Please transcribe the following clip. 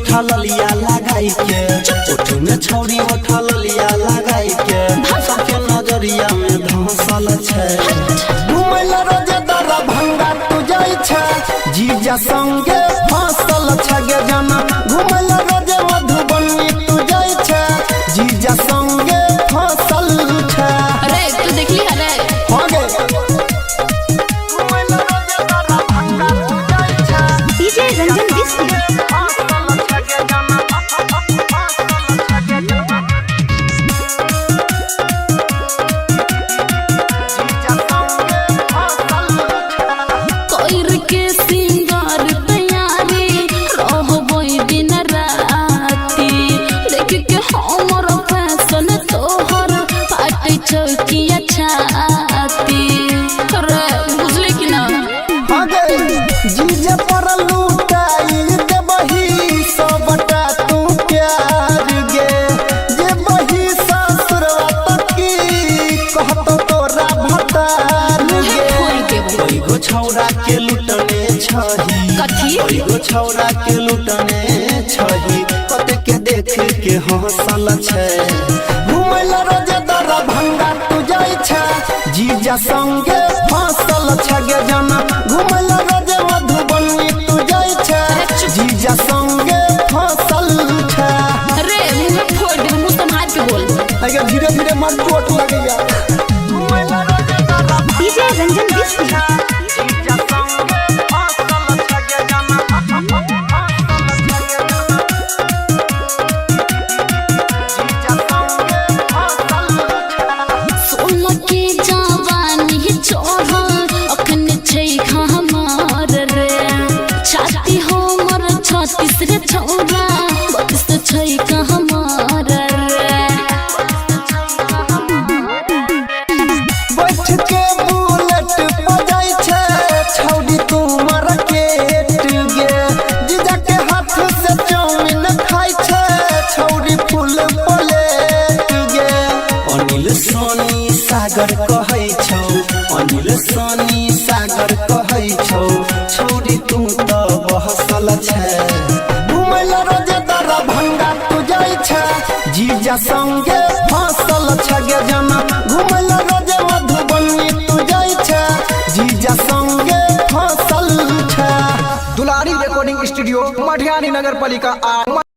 उठा ललिया लगाई के, ओठ में छौरी उठा ललिया लगाई के, सबके नजरिया में धंसल छै। घुमैल रोजे दरभंगा तू जाइ छै, जीजा संगे फसल छै गे जाना। घुमैल रोजे मधुबनी तू जाइ छै, जीजा संगे फसल छै। अरे तू देखली अरे। हाँ गे। घुमैल रोजे दरभंगा तू जाइ छै। डीजे रंजन बिस्ती। फसल छै गे जाना। फसल छै गे जाना। जीजा संगे फसल छै। कोइर के सिंगार तैयारी रहबई दिन राती, देख के हमर फैशन तोहर फाटे चौकिया छाती। रे बुझली कि ना? आगे जीजे पर लूटाई देबही सबटा तू प्यार गे, जे बही ससुरवा त की कहतो तोरा भतार गे। फोड़ देबो। कईगो छौरा के लुटने छही। कथी? कईगो छौरा के लुटने छही, कते के देख के हंसल छै। घुमैल रोजे दरभंगा तू जाइ छै, जीजा संगे फसल छै गे जाना। घुमैल रोजे मधुबनी तू जाइ छै, जीजा संगे फसल छै। अरे मुंह में फोड़ देबो, मुंह संभाल के बोल। अगे धीरे धीरे मन चोट लगैया। घुमैल रोजे दरभंगा डीजे रंजन बिस्ती। जीजा संगे फसल छै गे जाना। फसल छै गे जाना। जीजा संगे फसल छै। सोना के जवानी चढ़ल अखन छै हमार रे, छाती हमर 36 रे छौरा, 32 छै हमार रे। बैठ के बुलेट बजाई छै छौड़ी तू मार्केट गे, जीजा के हाथ से चाउमीन खाइ छै छौड़ी फुल प्लेट गे। अनिल सोनी सागर कहै छौ, अनिल सोनी सागर कहै छौ, छौड़ी तू त बहसल छै। घुमैल रोजे दरभंगा तू जाइ छै, जीजा संगे फसल छै गे जाना। घुमैल रोजे मधुबनी तू जाइ छै, जीजा संगे फसल छै। दुलारी रिकॉर्डिंग स्टूडियो, मटिहानी नगर पालिका आ।